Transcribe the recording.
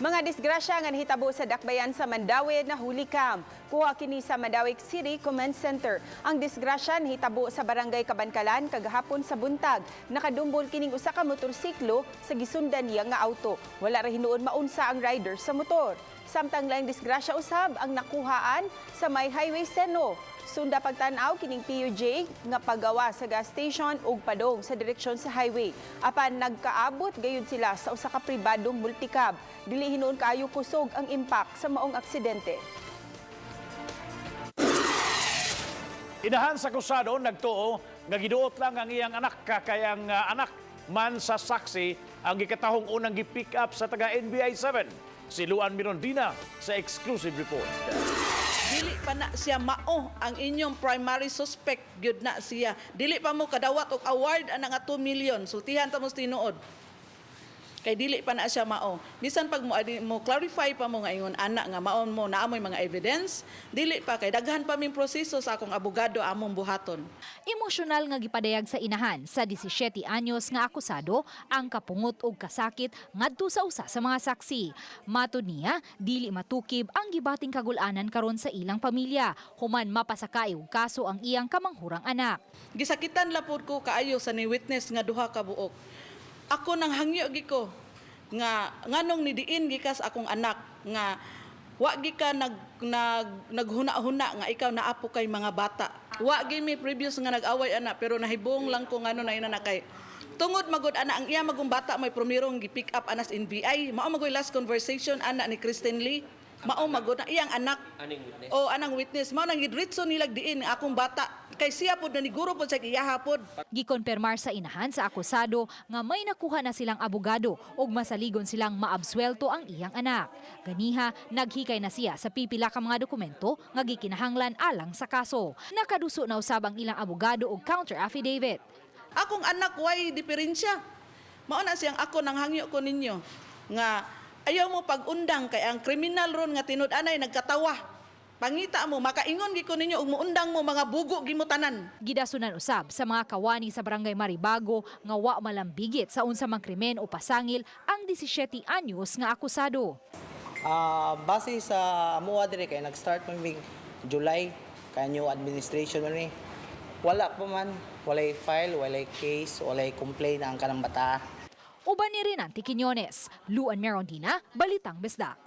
Mga disgrasya nga nahitabo sa dakbayan sa Mandaue na hulikam. Kuha kini sa Mandaue City Command Center. Ang disgrasya nahitabo sa Barangay Kabankalan kagahapon sa buntag. Nakadumbol kining usa ka motorsiklo sa gisundan niya nga auto. Wala ra hinuon maunsa ang rider sa motor. Samtang laing disgrasya usab ang nakuhaan sa may Highway Seno. Sunda pagtan-aw kining PUJ nga paggawa sa gas station ug padong sa direksyon sa highway. Apan nagkaabot gayud sila sa usa ka pribadong multicab. Dili hinuon kaayo kusog ang impact sa maong aksidente. Inahan sa akusado nagtuo nga giduot lang ang iyang anak kay ang anak man sa saksi ang gikatahong unang gi-pick up sa taga NBI 7. Si Luan Mirondina sa exclusive report. Dili pa na siya mao ang inyong primary suspect gyud na siya. Dili pa mo kadawat og award ana nga 2 million. Sultihan ta mo sa tinuod. Kay dili pa na siya mao. Bisan pag mo adi, mo clarify pa mo nga ingon ana nga maon mo naa moy mga evidence, dili pa kay daghan pa ming proseso sa akong abogado among buhaton. Emosyonal nga gipadayag sa inahan sa 17 anyos nga akusado ang kapungot og kasakit ngadto sa usa sa mga saksi. Matod niya, dili matukib ang gibating kagul-anan karon sa ilang pamilya human mapasakay og kaso ang iyang kamanghurang anak. Gisakitan la pud ko kaayo sa ni witness nga duha ka buok. Ako nang hangyo gi ko nga nganong nidiin gikas akong anak nga wa gi ka nag, nag naghuna-huna nga ikaw naapo kay mga bata. Wa gi mi previous nga nag-away ana, pero nahibong lang ko ngano na ina na kay tungod magod ana ang iya magong bata may primerong gi-pick up anas NBI. Mao magoy last conversation ana ni Kristen Lee. Mao magod na iyang anak. Aning witness? O anang witness mao nang gidritso nilag diin akong bata kay siya pod naniguro pod sa iyaha pod. Gikonpermar sa inahan sa akusado nga may nakuha na silang abogado ug masaligon silang maabswelto ang iyang anak. Ganiha, naghikay na siya sa pipila ka mga dokumento nga gikinahanglan alang sa kaso. Nakaduso na usab ang ilang abogado og counter affidavit. Akong anak way diferensya. Mao na siyang ako nang hangyo ko ninyo nga ayaw mo pag-undang kay ang kriminal ron nga tinud-anay nagkatawa. Pangita mo makaingon gi ko ninyo ug muundang mo mga bugo gimo tanan. Gidasunan usab sa mga kawani sa Barangay Maribago nga wa malambigit sa unsa mang krimen o pasangil ang 17 anyos nga akusado. Base sa amuha dire kay nag-start man mig July kay new administration man ni. Wala pa man, walay file, walay case, walay complaint ang kanang bata. Uban ni Renante Quiñones, Luan Merondina, Balitang Bisdak.